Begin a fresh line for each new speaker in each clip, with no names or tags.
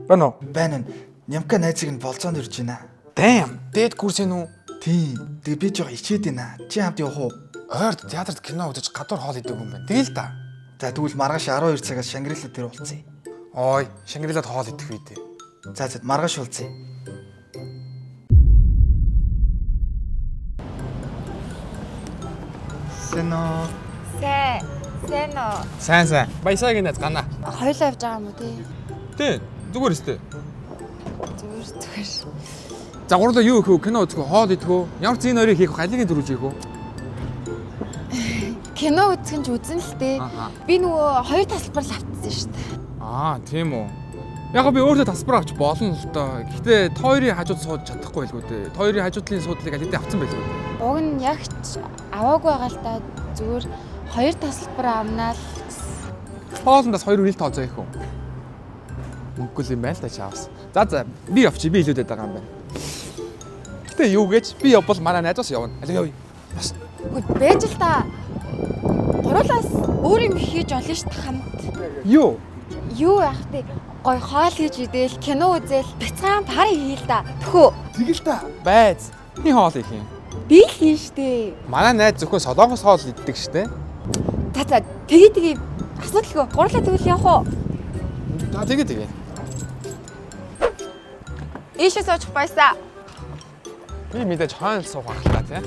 Байна уу?
Байна. Нямка найзыг нь болцоонд ирж байна.
Damn, дээд курс юм уу?
Тийм. Тэгээ би жоо ичээд байна. Чи хамт явах уу?
Ойрд театрт кино үзэж гадуур хоол идэг юм байна. Тэгэл та.
За тэгвэл маргааш 12 цагаас Шангрила дээр уулзъя.
Ой, Шангрилад хоол идэх үү дээ.
За за маргааш уулзъя. Сэно.
Сайн. Сайн уу?
Сайн сайн. Баясаагийн найз гана.
Хоёлаа явж байгаа юм уу тий?
Тий, зүгээр өстэй.
Зүгээр зүгээр.
За гурлаа юу хийх вэ? Кино үзэх үү? Хоол идэх үү? Ямар зин хоёрыг хийх вэ? Халигийн дөрвж хийх үү?
Кино үзэх нь ч үзэн л дээ.
Аха.
Би нөгөө хоёр тасалбар л автсан шүү дээ.
Аа, тийм үү. Яг би өөртөө тасалбар авч болно л доо. Гэхдээ та хоёрын хажууд сууж чадахгүй байлгүй дээ. Та хоёрын хажуудлын суудлыг аль хэдийн авцсан байлгүй дээ.
Уг нь яг ч аваагүй байгаа л да. Зүгээр хоёр тасалбар авнаа л гэсэн.
Хоолндоос хоёр үйл тооцоо их үү? Мөнгөгүй юм байна л да чаавс. За за, би явчих, би илүүдэд байгаа юм байна. Гэтэ юу гэж би явбал манай найз бас явна. Аль явъя. Бас
Үгүй байж л та. Гурлаас өөр юм хийж олно шүү дээ хамт.
юу?
Юу яах вэ? Гой хоол хийж идэл, кино үзэл, бяцхан пари хийл та. Төхөө.
Тэгэл та. Байз. Хин хоол их юм.
Би л хийн штэ.
Манай найз зөвхөн солонгос хоол иддэг штэ.
За за тэгээ тэгээ асуудалгүй. Гурлаа тэгвэл явах уу?
За тэгээ тэгээ.
Ийшээ суучих баясаа.
Би мэдээж хойно л суух байх л та тий.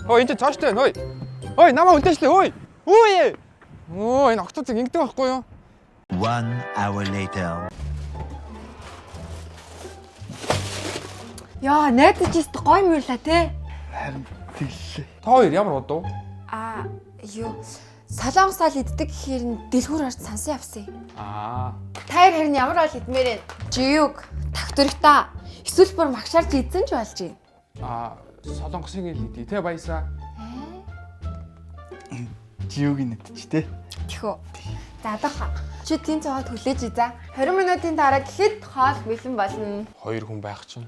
Хөөе энэ чинь цооштой байна хөөе. Хөөе намаа үлдээчлээ хөөе. Хөөе. Оо энэ октоцыг ингэдэг байхгүй юу?
One hour later.
Яа, найдаж өст гой мөрлөө те.
Харин тэглээ.
Та хоёр ямар удав?
Аа, юу. Солонгос хоол иддэг гэхээр нь дэлгүүр орж сансан явсан юм.
Аа.
Тайр харин ямар хоол идмээр вэ? Жиюг, тагтөрөгта. Эсвэл бүр магшаарч идсэн ч болж байна.
Аа солонгосын ил идэ те баясаа.
Жиуг нэгтч те.
Тэхүү. За адааха. Чи тийм цогоод хүлээж иза. 20 минутын дараа гэхэд хоол бэлэн болно.
Хоёр хүн байх чинь.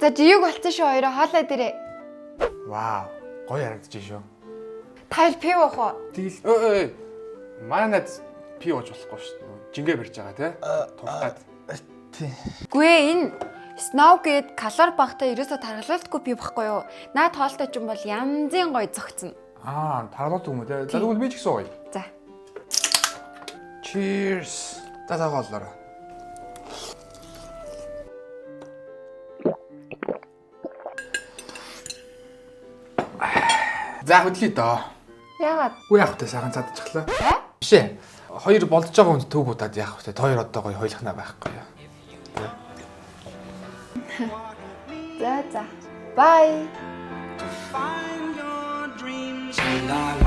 За жиюг болцсон шүү хоёроо хоолой дээрээ.
Вау. Гоё харагдаж шүү.
Тайр пив уух уу?
Тэгэл өө өө. Манай найз пи ууж болохгүй шүү. Жингээ барьж байгаа те. Туртаад.
Тий.
Гүй ээ, энэ Snow гээд калори багтаа ерөөсөө таргалуулдаггүй пив байхгүй юу? Наад хоолтой ч юм бол янзын гоё зөгцөн.
Аа, таргалуулдаг юм уу те. За тэгвэл би ч гэсэн ууя.
За.
Cheers. За за хооллоорой. За хөдлөе доо.
Яагаад?
Үгүй яах вэ сайхан цадчихлаа.
Э?
Биш ээ. Хоёр болдож байгаа хүнд төг удаад яах вэ? Хоёр одоо гоё хойлохнаа байхгүй юу?
За за. Bye.
Find your dreams. La